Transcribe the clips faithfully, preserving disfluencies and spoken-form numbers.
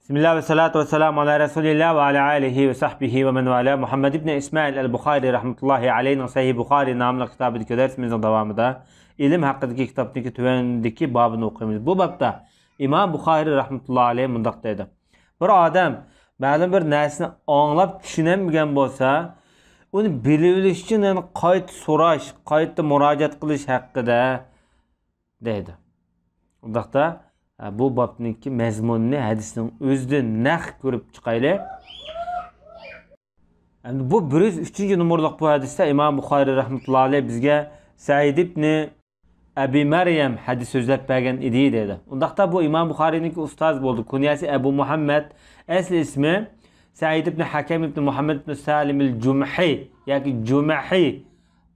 بىسمىللا ۋەسسالاتۇ ۋەسسالامۇ ئالا رەسۇلىللا ۋە ئالا ئالىھى ۋە سەھبىھى ۋە مەن ۋالا. مۇھەممەد ئىبنى ئىسمائىل ئەل بۇخارى رەھمەتۇللاھى ئەلەيھىنىڭ سەھىھ بۇخارى ناملىق كىتابىدىكى دەرسىمىزنىڭ داۋامىدا ئىلىم ھەققىدىكى كىتابتىكى تۆۋەندىكى بابىنى ئوقۇيمىز. بۇ بابتا ئىمام بۇخارى رەھمەتۇللاھى ئەلەيھ مۇنداق دەيدۇ: بىر ئادەم مەلۇم بىر نەرسىنى ئاڭلاپ چۈشىنەلمىگەن بولسا، ئۇنى بىلىۋېلىش ئۈچۈن يەنە قايتا سوراش، قايتا مۇراجىئەت قىلىش ھەققىدە دەيدۇ. ئۇنداقتا، ئە، بۇ بابنىڭكى مەزمۇنىنى ھەدىسنىڭ ئۆزىدىن نەق كۆرۈپ چىقايلى. ئەمدى بۇ بىر يۈز ئۈچىنچى نومۇرلۇق بۇ ھەدىستە ئىمام بۇخارى رەھمەتۇللاھى ئەلەيھ بىزگە سەئىد ئىبنى ئەبى مەريەم ھەدىس سۆزلەپ بەرگەن ئىدى دەيدۇ. ئۇنداقتا بۇ ئىمام بۇخارىنىڭكى ئۇستازى بولدى. كۇنيەسى ئەبۇ مۇھەممەد، ئەسلى ئىسمى سەئىد ئىبنى ھەكەم ئىبنى مۇھەممەد ئىبنى سالىم ئەل جۇمھى ياكى جۇمەھى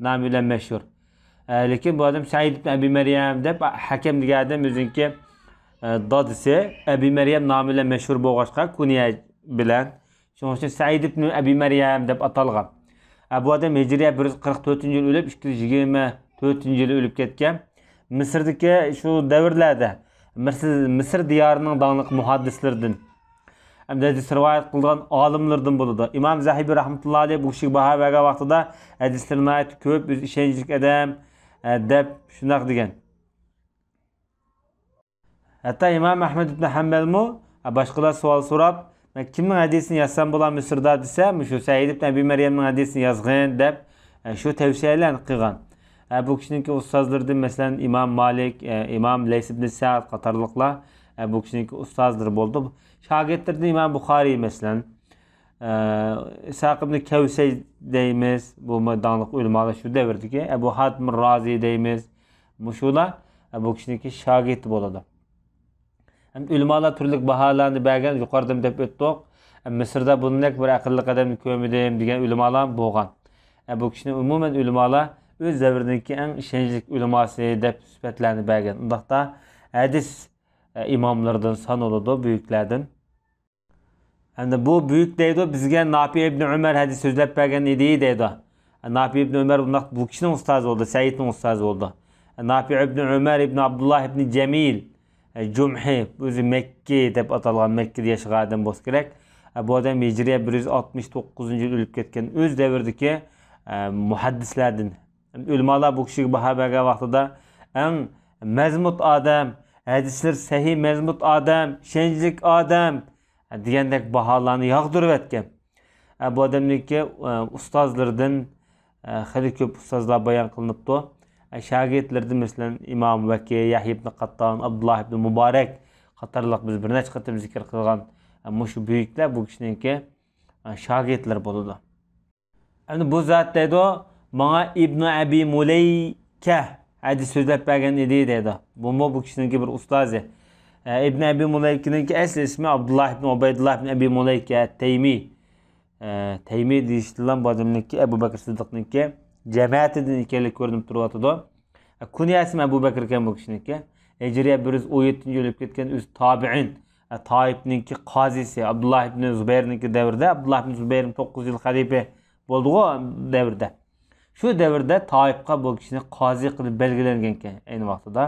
نامى بىلەن مەشھۇر. ئە، لېكىن بۇ ئادەم سەئىد ئىبنى ئەبى مەريەم دەپ، ھەكەم دېگەن ئادەم ئۆزىنىڭكى، ئە، دادىسى ئەبى مەريەم نامى بىلەن مەشھۇر بولغاچقا، كۇنيە بىلەن، شۇنىڭ ئۈچۈن سەئىد ئىبنى ئەبى مەريەم دەپ ئاتالغان. ئە، بۇ ئادەم ھىجرىيە بىر يۈز قىرىق تۆتىنچى يىل ئۆلۈپ، ئىككى يۈز يىگىرمە تۆتىنچى يىلى ئۆلۈپ كەتكەن. مىسىردىكى شۇ دەۋرلەردە مىسىر، مىسىر دىيارىنىڭ داڭلىق مۇھەددىسلىرىدىن، ھەمدە ھەدىس رىۋايەت قىلىدىغان ئالىملىرىدىن بولىدۇ. ئىمام زەھىبى رەھمەتۇللا ئەلەيھ بۇ كىشىگە باھا بەرگەن ۋاقتىدا، ھەدىسلىرى ناھايىتى كۆپ، ئۆزى ئىشەنچلىك ئادەم، ئە، دەپ شۇنداق دېگەن. ھەتتا ئىمام ئەھمەد ئىبن ھەمبەلمۇ، ئە، باشقىلار سوئال سوراپ، مەن كىمنىڭ ھەدىسىنى يازسام بولا مىسىردا دېسە، مۇشۇ سەئىد ئىبن ئەبى مەريەمنىڭ ھەدىسىنى يازغىن دەپ، ئە، شۇ تەۋسىيەلەرنى قىلغان. ئە، بۇ كىشىنىڭكى ئۇستازلىرىدىن، مەسىلەن، ئىمام مالىك، ئە، ئىمام لەيس ئىبن سەئد قاتارلىقلار، ئە، بۇ كىشىنىڭكى ئۇستازلىرى بولدى. شاگىرتلىرىدىن ئىمام بۇخارىي، مەسىلەن، ئە، ئىسھاق ئىبن كەۋسەي دەيمىز، بۇ داڭلىق ئۆلىمالار شۇ دەۋردىكى، ئەبۇ ھاتىم رازى دەيمىز، مۇشۇلار، ئە، بۇ كىشىنىڭكى شاگىرتى بولىدۇ. ھەم ئۆلىمالار تۈرلۈك باھالارنى بەرگەن، يۇقىرىدىمۇ دەپ ئۆتتۇق. ئە، مىسىردا بۇندەك بىر ئەقىللىق ئادەمنى كۆرمىدىم دېگەن ئۆلىمالار بولغان. ئە، بۇ كىشىنى ئومۇمەن ئۆلىمالار ئۆز دەۋرىدىكى ئەڭ ئىشەنچلىك ئۆلىماسى دەپ سۈپەتلەرنى بەرگەن. ئۇنداقتا ھەدىس، ئە، ئىماملىرىدىن سانىلىدۇ، بۈيۈكلەردىن. ھەمدە بۇ بۈيۈك دەيدۇ، بىزگە ناپىئ ئىبنى ئۆمەر ھەدىس سۆزلەپ بەرگەن ئىدى دەيدۇ. ناپىئ ئىبنى ئۆمەر بۇنداق بۇ كىشىنىڭ ئۇستازى بولدى، سەئىدنىڭ ئۇستازى بولدى. ناپىئ ئىبنى ئۆمەر ئىبنى ئابدۇللا ئىبنى جەمىل، ئە، جۇمھى، ئۆزى مەككى دەپ ئاتالغان، مەككىدە ياشىغان ئادەم بولسا كېرەك. ئە، بۇ ئادەم ھىجرىيە بىر يۈز ئاتمىش توققۇزىنچى يىل ئۆلۈپ كەتكەن، ئۆز دەۋرىدىكى، ئە، مۇھەددىسلەردىن. ئۆلىمالار بۇ كىشىگە باھا بەرگەن ۋاقتىدا ئەڭ مەزمۇت ئادەم، ھەدىسلىرى سەھىھ مەزمۇت ئادەم، ئىشەنچلىك ئادەم، دېگەندەك باھالارنى ياغدۇرۇۋەتكەن. ئە، بۇ ئادەمنىڭكى، ئە، ئۇستازلىرىدىن، ئە، خېلى كۆپ ئۇستازلار بايان قىلىنىپتۇ. ئە، شاگىرتلىرىدىن، مەسىلەن، ئىمام ۋەكى، يەھيا ئىبن قاتتان، ئابدۇللا ئىبن مۇبارەك قاتارلىق بىز بىر نەچچە قېتىم زىكىر قىلغان، ئە، مۇشۇ بۈيۈكلەر بۇ كىشىنىڭكى، ئە، شاگىرتلىرى بولىدۇ. ئەمدى بۇ زات دەيدۇ، ماڭا ئىبنۇ ئەبى مۇلەيكە ھەدىس سۆزلەپ بەرگەن ئىدى دەيدۇ. بۇمۇ بۇ كىشىنىڭكى بىر ئۇستازى. ئە، ئىبنى ئەبى مۇلەيكىنىڭكى ئەسلى ئىسمى ئابدۇللا ئىبنى ئۇبەيدۇللا ئىبنى ئەبى مۇلەيكە تەيمى. ئە، تەيمى دېيىشتىنلا بۇ ئادەمنىڭكى ئەبۇ بەكرى سىددىقنىڭكى جەمەتىدىن ئىكەنلىكى كۆرۈنۈپ تۇرۇۋاتىدۇ. ئە، كۇنيەسىمۇ ئەبۇ بەكرى ئىكەن بۇ كىشىنىڭكى. ھىجرىيە بىر يۈز ئون يەتتىنچى يىل ئۆلۈپ كەتكەن، ئۆزى تابىئىن. ئە، تائىپنىڭكى قازىسى، ئابدۇللا ئىبنى زۇبەيرنىڭكى دەۋرىدە، ئابدۇللا ئىبنى زۇبەير توققۇز يىل خەلىپە بولدىغۇ دەۋردە. شۇ دەۋردە تائىپقا بۇ كىشىنى قازى قىلىپ بەلگىلەنگەنكەن ئەينى ۋاقتىدا.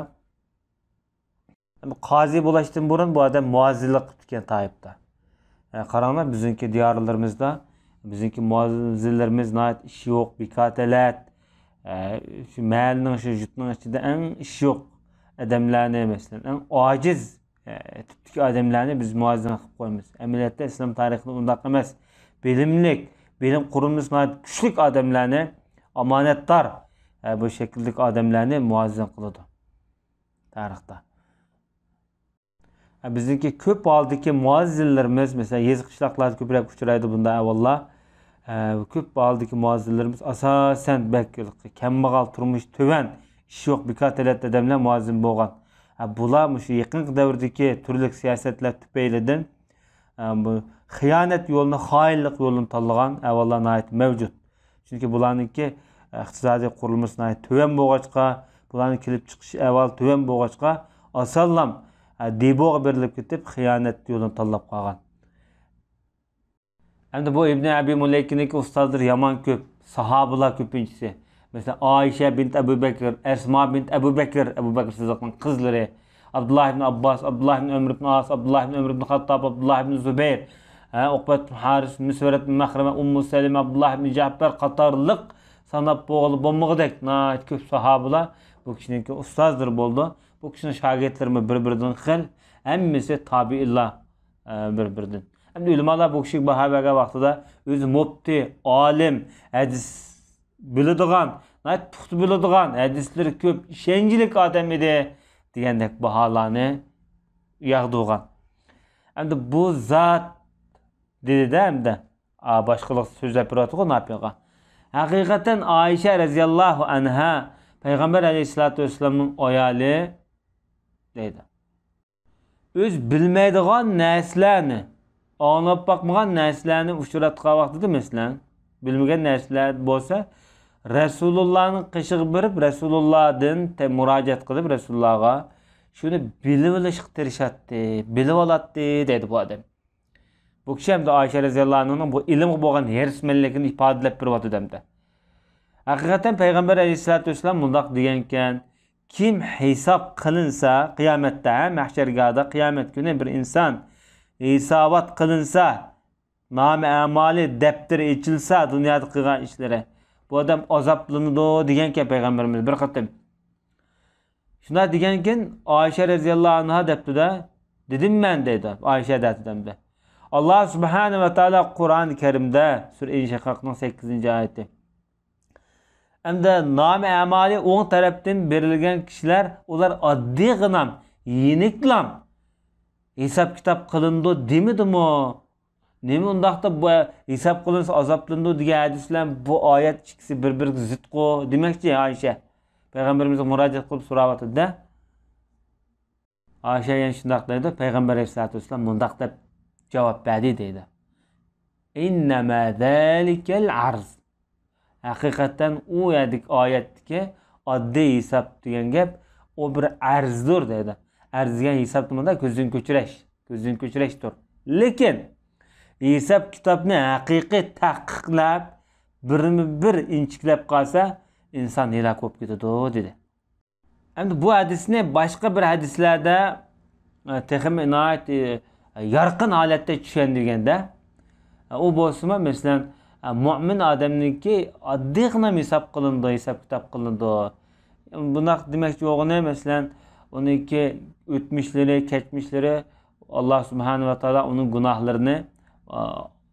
قازى بولۇشتىن بۇرۇن بۇ ئادەم مۇئەززىنلىق قىپتىكەن تائىپتا. ئە، قاراڭلار، بىزنىڭكى دىيارلىرىمىزدا، بىزنىڭكى مۇئەززىنلىرىمىز ناھايىتى ئىشى يوق، بىكار تەلەت. ئە، شۇ مەھەللىنىڭ، شۇ يۇرتنىڭ ئىچىدە ئەڭ ئىشى يوق ئادەملەرنى، مەسىلەن، ئەڭ ئاجىز، ئە، تىپتىكى ئادەملەرنى بىز مۇئەززىن قىلىپ قويىمىز. ئەمەلىيەتتە ئىسلام تارىخىدا ئۇنداق ئەمەس. بىلىملىك، بىلىم قۇرۇلمىسى ناھايىتى كۈچلۈك ئادەملەرنى، ئامانەتدار، ئە، بۇ شەكىلدىكى ئادەملەرنى مۇئەززىن قىلىدۇ تارىختا. ئە، بىزنىڭكى كۆپ ھالدىكى مۇئەززىنلىرىمىز، مەسىلەن، يېزا قىشلاقلاردا كۆپرەك ئۇچرايدۇ بۇنداق ئەھۋاللار. ئە، كۆپ ھالدىكى مۇئەززىنلىرىمىز ئاساسەن بەك كەمبەغەل، تۇرمۇشى تۆۋەن، ئىشى يوق، بىكار تەلەت ئادەملەر مۇئەززىن بولغان. ئە، بۇلار مۇشۇ يېقىنقى دەۋردىكى تۈرلۈك سىياسەتلەر تۈپەيلىدىن، ئە، بۇ خىيانەت يولىنى، خائىنلىق يولىنى تاللىغان ئەھۋاللار ناھايىتى مەۋجۇت. چۈنكى بۇلارنىڭكى، ئە، ئىقتىسادىي قۇرۇلمىسى ناھايىتى تۆۋەن بولغاچقا، بۇلارنىڭ كېلىپ چىقىش ئەھۋالى تۆۋەن بولغاچقا، ئاسانلام، ئە، دېبوغا بېرىلىپ كېتىپ، خىيانەت يولىنى تاللاپ قالغان. ئەمدى بۇ ئىبنى ئەبى مۇلەيكىنىڭكى ئۇستازلىرى يامان كۆپ، ساھابىلار كۆپىنچىسى. مەسىلەن، ئائىشە بىنت ئەبۇ بەكىر، ئەسما بىنت ئەبۇ بەكىر، ئەبۇ بەكىر سىددىقنىڭ قىزلىرى، ئابدۇللا ئىبن ئابباس، ئابدۇللا ئىبن ئۆمەر ئىبن ئاس، ئابدۇللا ئىبن ئۆمەر ئىبن خاتتاب، ئابدۇللا ئىبن زۇبەير، ھە، ئۇقبەت ئىبن ھارىس، مىسۋەر ئىبن مەخرەمە، ئۇممۇ سەلىمە، ئابدۇللا ئىبن جەپەر قاتارلىق ساناپ بولغىلى بولمىغۇدەك ناھايىتى كۆپ ساھابىلار بۇ كىشىنىڭكى ئۇستازلىرى بولدى. بۇ كىشىنىڭ شاگىرتلىرىمۇ بىر-بىرىدىن خىل، ھەممىسى تابىئىنلار، ئە، بىر-بىرىدىن. ئەمدى ئۆلىمالار بۇ كىشىگە باھا بەرگەن ۋاقتىدا ئۆزى مۇپتى، ئالىم، ھەدىس بىلىدىغان، ناھايىتى پۇختا بىلىدىغان، ھەدىسلىرى كۆپ، ئىشەنچلىك ئادەم ئىدى دېگەندەك باھالارنى ياغدۇرغان. ئەمدى بۇ زات دېدى-دە، ئەمدى، ئا، باشقىلار سۆزلەپ بېرىۋاتىدىغۇ ناپىقا. ھەقىقەتەن ئائىشە رەزىياللاھۇ ئەنھا پەيغەمبەر ئەلەيھىسسالاتۇ ۋەسسالامنىڭ ئايالى دەيدۇ. ئۆز بىلمەيدىغان نەرسىلەرنى، ئاڭلاپ باقمىغان نەرسىلەرنى ئۇچراتقان ۋاقتىدا، مەسىلەن، بىلمىگەن نەرسىلەر بولسا، رەسۇلۇللانىڭ قېشىغا بېرىپ، رەسۇلۇللادىن تە-، مۇراجىئەت قىلىپ، رەسۇلۇللاغا شۇنى بىلىۋېلىشقا تىرىشاتتى، بىلىۋالاتتى، دەيدۇ بۇ ئادەم. بۇ كىشى ئەمدى ئائىشە رەزىياللاھۇ ئەنھانىڭ بۇ ئىلىمغا بولغان ھېرىسمەنلىكىنى ئىپادىلەپ بېرىۋاتىدۇ ئەمدى. ھەقىقەتەن پەيغەمبەر ئەلەيھىسسالاتۇ ۋەسسالام مۇنداق دېگەنكەن، كىم ھېساب قىلىنسا قىيامەتتە، ھە، مەھشەرگاھدا، قىيامەت كۈنى بىر ئىنسان ھېسابات قىلىنسا، نامە ئەمالى دەپتىرى ئېچىلسا، دۇنيادا قىلغان ئىشلىرى، بۇ ئادەم ئازابلىنىدۇ دېگەنكەن پەيغەمبىرىمىز بىر قېتىم. شۇنداق دېگەنكىن، ئائىشە رەزىياللاھۇ ئەنھا دەپتۇ-دە، دېدىم مەن دەيدۇ، ئائىشە دەپتۇ ئەمدى. ئاللا سۇبھانە ۋە تائالا قۇرئان كەرىمدە، سۈرە ئىنشىقاقنىڭ سەككىزىنچى ئايىتى. ئەمدى نامە ئەمالى ئوڭ تەرەپتىن بېرىلگەن كىشىلەر، ئۇلار ئاددىيغىنام، يېنىكلام ھېساب كىتاب قىلىنىدۇ دېمىدىمۇ؟ نېمە ئۇنداقتا بۇ ھېساب قىلىنسا ئازابلىنىدۇ دېگەن ھەدىس بىلەن بۇ ئايەت ئىككىسى بىر-بىرىگە زىتقۇ دېمەكچى ئائىشە. پەيغەمبىرىمىزگە مۇراجىئەت قىلىپ سوراۋاتىدۇ-دە. ئائىشە يەنە شۇنداق دەيدۇ، پەيغەمبەر ئەلەيھىسسالاتۇ ۋەسسالام مۇنداق دەپ جاۋاب بەردى دەيدۇ. ئىننەما زالىكەل ئەرز. ھەقىقەتەن ئۇ يەردىكى ئايەتتىكى ئاددىي ھېساب دېگەن گەپ، ئۇ بىر ئەرزدۇر دەيدۇ. ئەرز دېگەن ھېساب دېمىدا كۆزدىن كۆچۈرۈش، كۆزدىن كۆچۈرۈشتۇر. لېكىن ھېساب كىتابنى ھەقىقىي تەھقىقلەپ، بىرمۇ بىر ئىنچىكىلەپ قالسا، ئىنسان ھېلاك بولۇپ كېتىدۇ دېدى. ئەمدى بۇ ھەدىسنى باشقا بىر ھەدىسلەردە، ئە، تېخىمۇ ناھايىتى، ئە، يارقىن ھالەتتە چۈشەندۈرگەندە، ئە، ئۇ بولسىمۇ، مەسىلەن، ئە، مۆمىن ئادەمنىڭكى ئاددىيغىنا ھېساب قىلىنىدۇ، ھېساب كىتاب قىلىنىدۇ. بۇنداق دېمەكچى بولغىنى، مەسىلەن، ئۇنىڭكى ئۆتمۈشلىرى، كەچمىشلىرى، ئاللا سۇبھانە ۋە تائالا ئۇنىڭ گۇناھلىرىنى، ئە،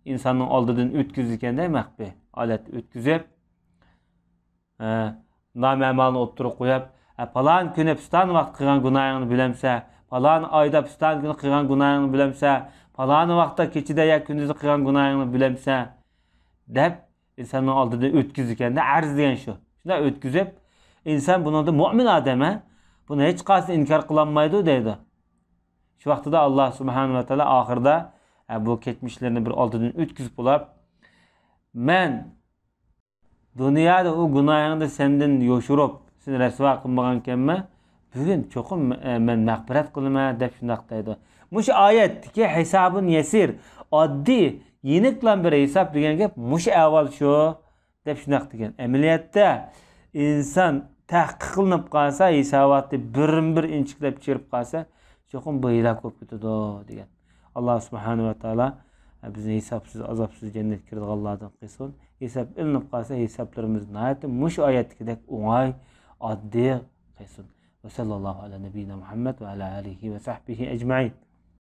ئىنساننىڭ ئالدىدىن ئۆتكۈزىدىكەندە، مەخپىي ھالەتتە ئۆتكۈزۈپ، ھە، نامە ئەمالنى ئوتتۇرىغا قويۇپ، ھە، پالان كۈنى پىستان ۋاقىت قىلغان گۇناھىڭنى بىلەمسە، پالان ئايدا پىستان كۈنى قىلغان گۇناھىڭنى بىلەمسە، پالان ۋاقىتتا كېچىدە يا كۈندۈزدە قىلغان گۇناھىڭنى بىلەمسە، دەپ ئىنساننىڭ ئالدىدىن ئۆتكۈزىدىكەندە، ئەرز دېگەن شۇ. شۇنداق ئۆتكۈزۈپ، ئىنسان بۇنىڭدا مۆمىن ئادەم، ھە، بۇنى ھېچقايسى ئىنكار قىلالمايدۇ دەيدۇ. شۇ ۋاقتىدا ئاللا سۇبھانە ۋە تائالا ئاخىرىدا، ھە، بۇ كەچمىشلىرىنى بىر ئالدىدىن ئۆتكۈزۈپ بولاپ، مەن دۇنيادا ئۇ گۇناھىڭنى سەندىن يوشۇرۇپ، سېنى رەسۋا قىلمىغانكەنمەن، بۈگۈن چوقۇم، ئە، مەن مەغپىرەت قىلىمەن، دەپ شۇنداق دەيدۇ. مۇشۇ ئايەتتىكى ھېسابۇن يەسىر، ئاددىي، يېنىكلا بىر ھېساب دېگەن گەپ مۇشۇ ئەھۋال شۇ، دەپ شۇنداق دېگەن. ئەمەلىيەتتە ئىنسان تەھقىق قىلىنىپ قالسا، ھېساباتى بىرمۇ بىر ئىنچىكىلەپ چۈشۈرۈپ قالسا، چوقۇم بۇ ھېلاك بولۇپ كېتىدۇ، دېگەن. ئاللا سۇبھانە ۋە تائالا بىزنى ھېسابسىز، ئازابسىز جەننەتكە كىرىدىغانلاردىن قىلسۇن. ھېساب ئېلىنىپ قالسا، ھېسابلىرىمىز ناھايىتى مۇشۇ ئايەتتىكىدەك ئوڭاي، ئاددىي قىلسۇن. ۋە سەللەللاھۇ ئەلا نەبىييىنا مۇھەممەد ۋە ئەلا ئالىھى ۋە سەھبىھى ئەجمەئىن.